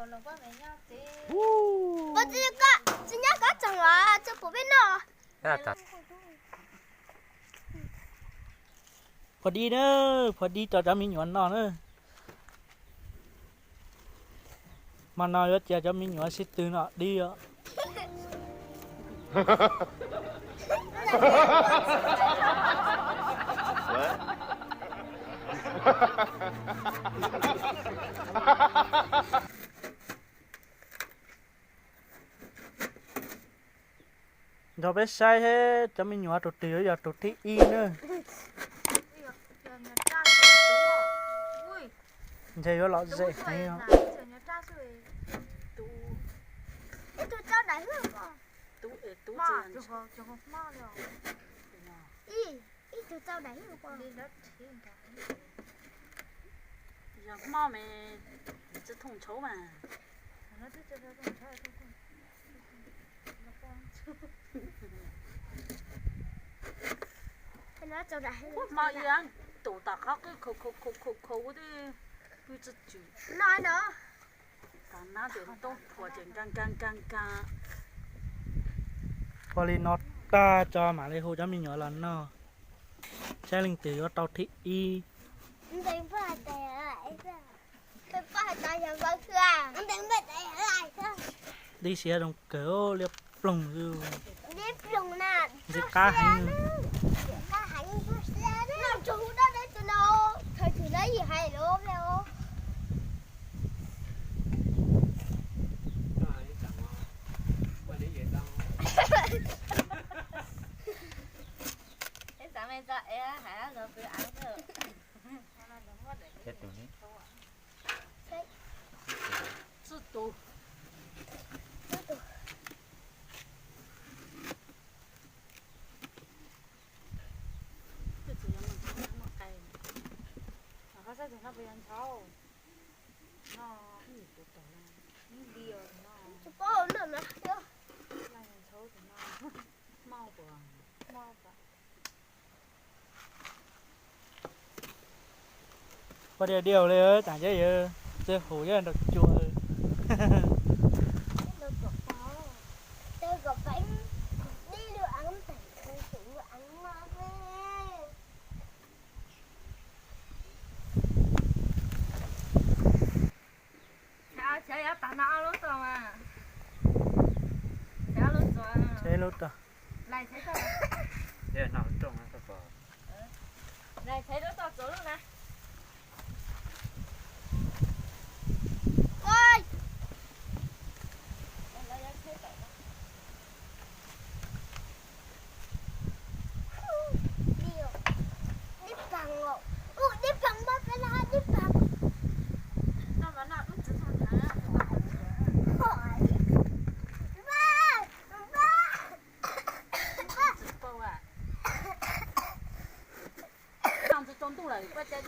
Puas tsis koj tsis nyob koj tseem los tso kuv peb noj. Phua dib na, phua dib rau cov me nyuam noj na. Hmo no yuav cia cov me nyuam sib tw noj dib os. Nrog peb saib seb cov me nyuam tus twg yuav yog tus thib ib na. Ntshe yuav lom zem heev. Yog hmo me tsis thooj tshauv mas. Hmo ib tus tom qhov qwj khaus khaus khaus khaus khaus ua tej pw tsi tswm. Tom nab ces toob phua ces nkaag nkaag nkaag nkaag. Ua li no tag tso mam li hu cov me nyuam los noj, saib leej twg yuav tau thib ib. Dib siav zoo kawg, liab ploog xwb. Ntshe qab heev. Poj diav diav li, tam ceb yawg txij hum yog nrog cua. Tsheb lub tog.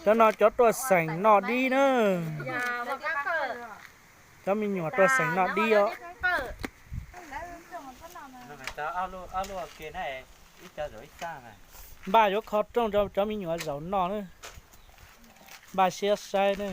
Cov no cov tuaj xeem noj dib na. Cov me nyuam tuaj xeem noj dib os. Npaj yuav kho rooj rau cov me nyuam zaum noj na. Npaj siab saib na.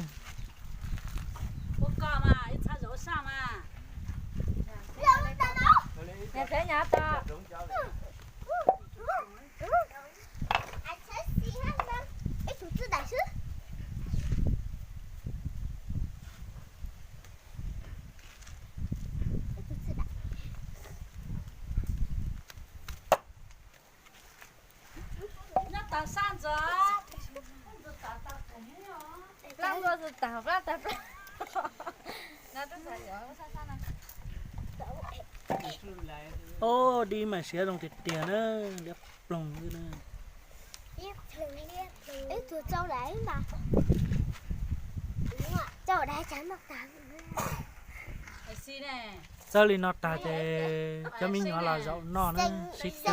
Ob, dib mas siav zoo tiag tiag na, liab ploog xwb na. Txawb li no tag ces cov me nyuam los zaum noj na, sib tw.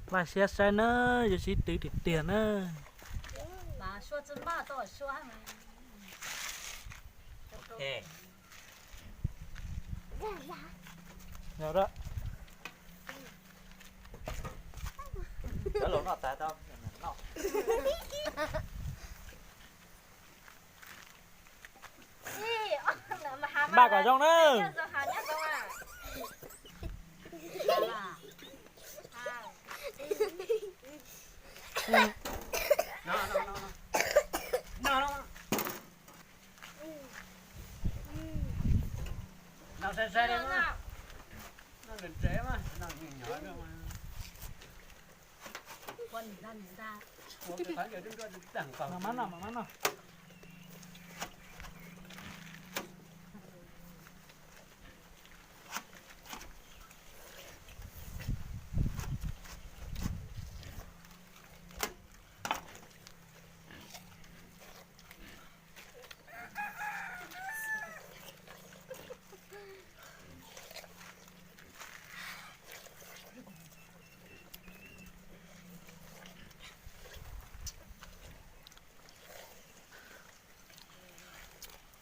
Npaj siab saib na, yuav sib tw tiag tiag na. Npaj kom zoo na.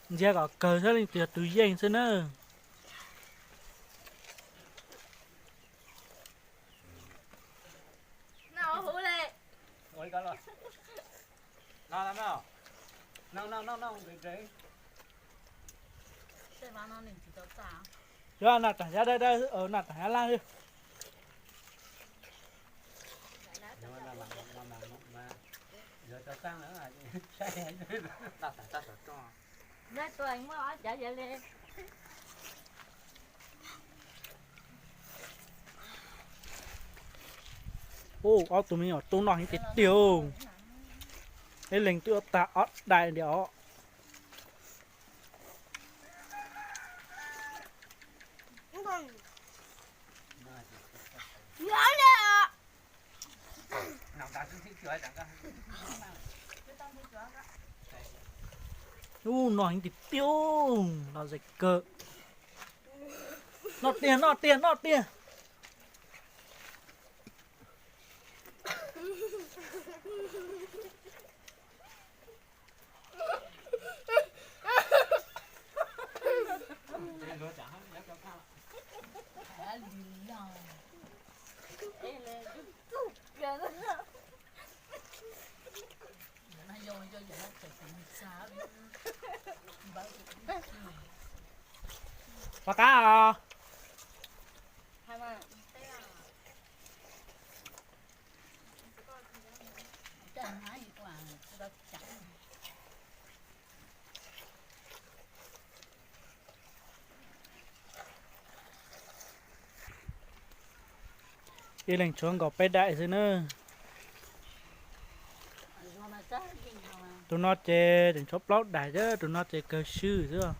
Ntsia kom kawg saib leej twg yog tus yeej xwb na. Yog noj taag yab dawb dawb, noj taag yab laj xwb. Ub, ob tug me nyuam tub noj heev tiag tiag. Ib leeg twb ua tag ob daim ntiag os. Ub, noj heev tiag tiag, noj zem kawg. Noj tiag, noj tiag, noj tiag. Pov qab os. Ib leeg tshuav nkaus peb daim xwb na. Tus no ces tseem tshuav plaub daim thiab, tus no ces kawg swb xwb.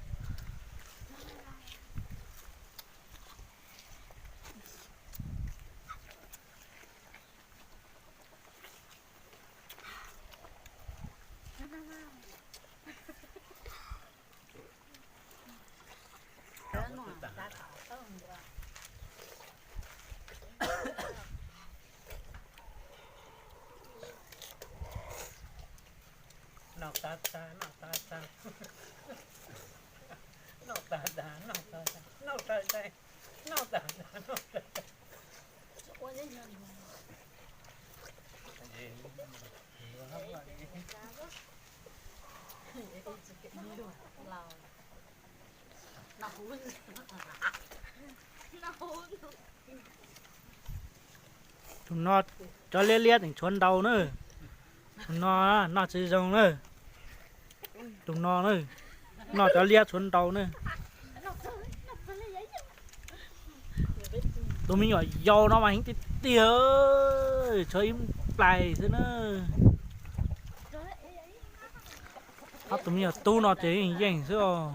Noj tag tag, noj tag tag. Noj tag tag, noj tag tag, noj tag tag, noj tag tag, noj tag tag. Tus no cov liab liab tseem tshuav ntau na. Tus no noj tsis zoo na. Tus no na, noj cov liab tshuav ntau na. Tus me nyuam yau no mas heev tiag tiag, tshuav ib plais xwb na. Ob tus me nyuam tub no ces yeej yeej xwb os.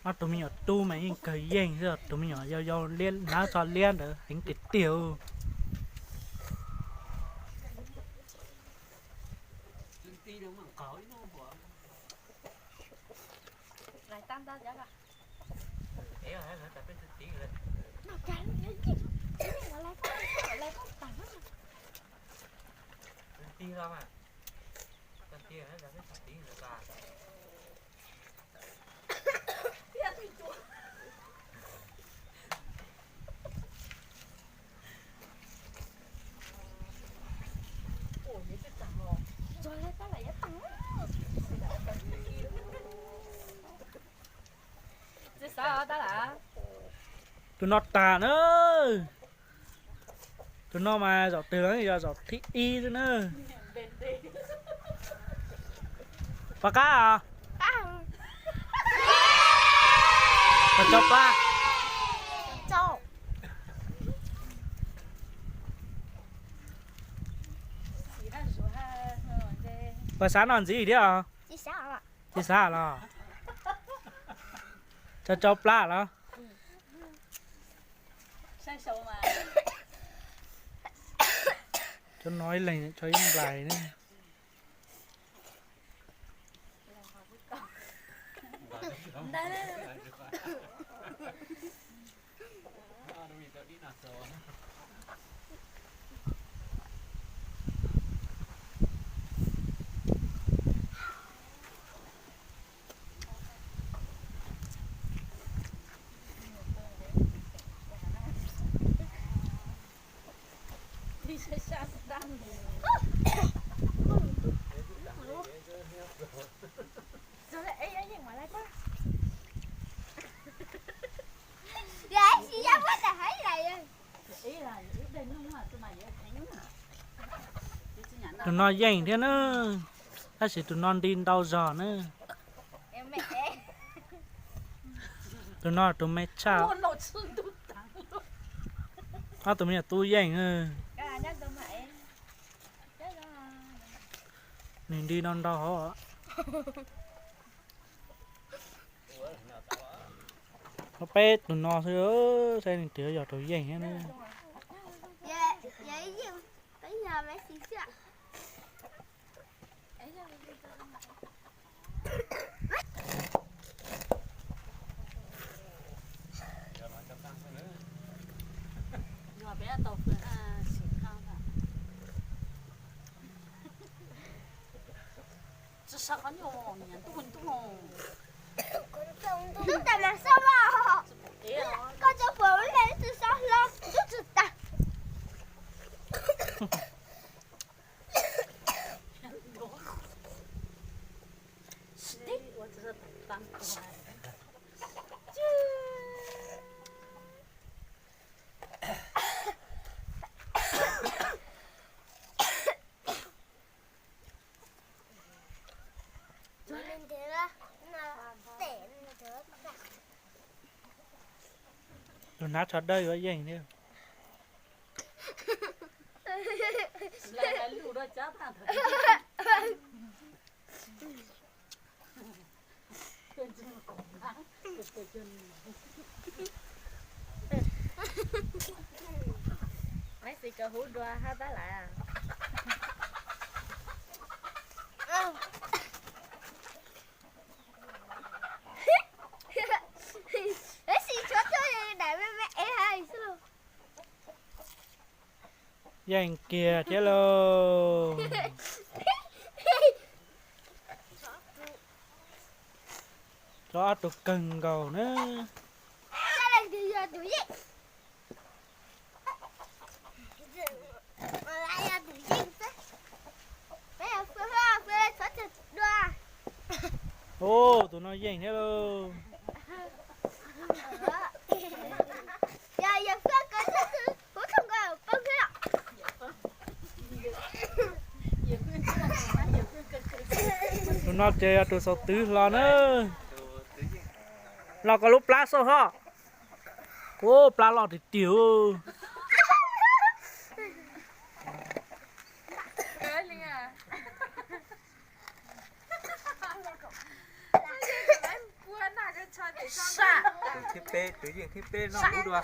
Ob tug me nyuam tub mas yeej kawg yeej xwb, tus me nyuam yau yau hnav txog liab ntawd heev tiag tiag. Tus no tas na. Tus no mas zaum twg los yog zaum thib ib xwb na. Pom qab os. Pom tso plab. Pom xav noj ntxiv thiab os. Tsis xav los? Tso tso plab los? Cov no ib leeg tso ib nplais ne. Tus no yeej thiab na, tab sis tus no nti ntau zog na. Tus no tus me tshaj. Ob tus me nyuam tub yeej. Nws nti no ntau hov. Peb tus no xwb, saib nws twb yog tus yeej thiab na. Tub tas mas xoj los, koj tso puas ua le tsis xoj hlo, tub tsis tas. Tus hnav tsho dawb yuav yeej thiab. Maiv Xis kawg huv dua hab tab lawm. Maiv Xis tshuav tuaj daim me me es hais xwb lauj. Yeej kiag thiab lauj. Tso ob tug kawg nkaus na. Ub, tus no yeej thiab lauj. Tus no ces yog tus xaus twv hlo na. Los koj lub plab xauj hov. Ub, plab loj tiag tiag. Tus thib peb, tus yeej thib peb noj huv dua.